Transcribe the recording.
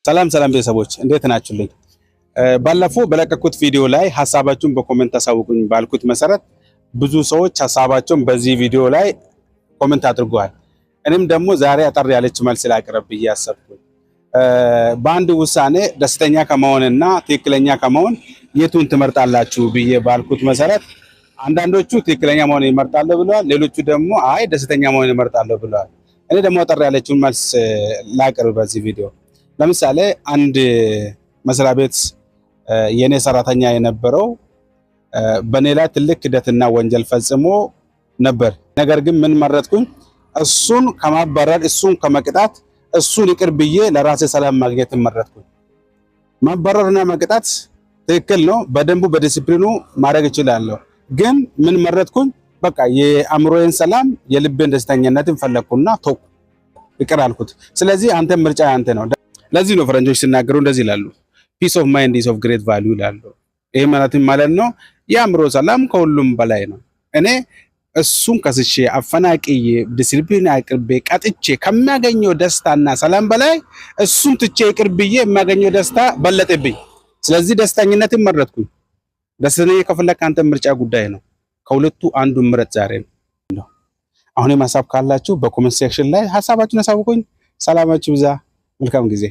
ሰላም ሰላም ቤተሰቦች፣ እንዴት ናችሁልኝ? ባለፈው በለቀኩት ቪዲዮ ላይ ሀሳባችሁን በ comment አሳውቁኝ ባልኩት መሰረት ብዙ ሰዎች ሀሳባቸውን በዚህ ቪዲዮ ላይ comment አድርገዋል። እኔም ደግሞ ዛሬ አጠር ያለች መልስ ላቅርብ ብዬ አሰብኩኝ። በአንድ ውሳኔ ደስተኛ ከመሆንና ትክክለኛ ከመሆን የቱን ትመርጣላችሁ ብዬ ባልኩት መሰረት አንዳንዶቹ ትክክለኛ መሆን ይመርጣለሁ ብለዋል። ሌሎቹ ደግሞ አይ፣ ደስተኛ መሆን ይመርጣለሁ ብለዋል። እኔ ደግሞ አጠር ያለችውን መልስ ላቅርብ በዚህ ቪዲዮ። ለምሳሌ አንድ መስሪያ ቤት የኔ ሰራተኛ የነበረው በእኔ ላይ ትልቅ ክደትና ወንጀል ፈጽሞ ነበር። ነገር ግን ምን መረጥኩኝ? እሱን ከማባረር፣ እሱን ከመቅጣት፣ እሱን ይቅር ብዬ ለራሴ ሰላም ማግኘት መረጥኩኝ። ማባረርና መቅጣት ትክክል ነው። በደንቡ በዲሲፕሊኑ ማድረግ እችላለሁ። ግን ምን መረጥኩኝ? በቃ የአእምሮዬን ሰላም፣ የልቤን ደስተኛነትን ፈለግኩና ተውኩ፣ ይቅር አልኩት። ስለዚህ አንተ ምርጫ ያንተ ነው። ለዚህ ነው ፈረንጆች ሲናገሩ እንደዚህ ይላሉ፣ "Peace of mind is of great value" ይላሉ። ይህ ማለት ምን ማለት ነው? የአእምሮ ሰላም ከሁሉም በላይ ነው። እኔ እሱን ከስሼ፣ አፈናቅዬ፣ ዲሲፕሊን አቅርቤ፣ ቀጥቼ ከማገኘው ደስታና ሰላም በላይ እሱን ትቼ ይቅር ብዬ የማገኘው ደስታ በለጠብኝ። ስለዚህ ደስተኝነትን መረጥኩኝ። ደስተኛ ከፈለክ አንተ ምርጫ ጉዳይ ነው። ከሁለቱ አንዱን ምረጥ ዛሬ ነው። አሁንም ሀሳብ ካላችሁ በ comment section ላይ ሀሳባችሁን አሳውቁኝ። ሰላማችሁ ይብዛ። መልካም ጊዜ።